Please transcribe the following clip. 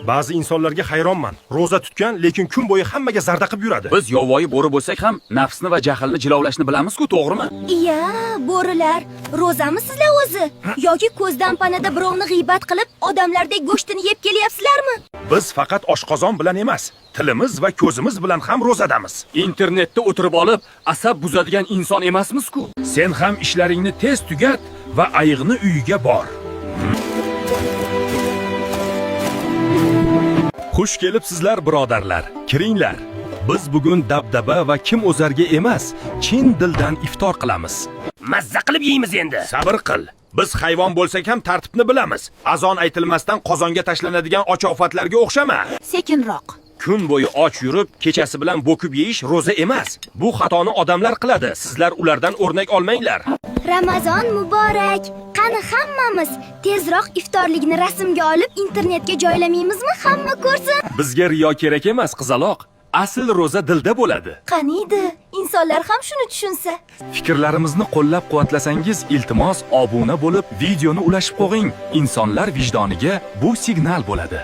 Ba'zi insonlarga hayronman. Ro'za tutgan, lekin kun bo'yi hammaga zarda qilib yuradi. Biz yovvoyi bo'ri bo'lsak ham nafsni va jahlni jilovlashni bilamiz-ku, to'g'rimi? Iya, bo'rilar, ro'zamisizlar o'zi? Yoki ko'zdan panada birovni g'iybat qilib, odamlardek go'shtini yeb kelyapsizlarmi? Biz faqat oshqozon bilan emas, tilimiz va ko'zimiz bilan ham ro'zadamiz. Internetda o'tirib olib, asab buzadigan inson emasmiz-ku. Sen ham ishlaringni tez tugat va ayiqni uyiga bor. Xush kelibsizlar, birodarlar. Kiringlar. Biz bugun dabdaba va kim o'zarga emas, chin dildan iftor qilamiz. Mazza qilib yeymiz endi. Sabr qil. Biz hayvon bo'lsak ham tartibni bilamiz. Azon aytilmasdan qozonga tashlanadigan och-ofatlarga o'xshama. Sekinroq. Kun bo'yi och yurib, kechasi bilan bo'kib yeyish ro'za emas. Bu xatoni odamlar qiladi. Sizlar ulardan o'rnak olmanglar. Ramazon muborak. Qani hammamiz tezroq iftorlikni rasmga olib internetga joylamaymizmi? Hamma ko'rsin. Bizga riyo kerak emas, qizaloq. Asl ro'za dilda bo'ladi. Qaniydi? Insonlar ham shuni tushunsa. Fikrlarimizni qo'llab-quvvatlasangiz, iltimos obuna bo'lib, videoni ulashib qo'ying. Insonlar vijdoniga bu signal bo'ladi.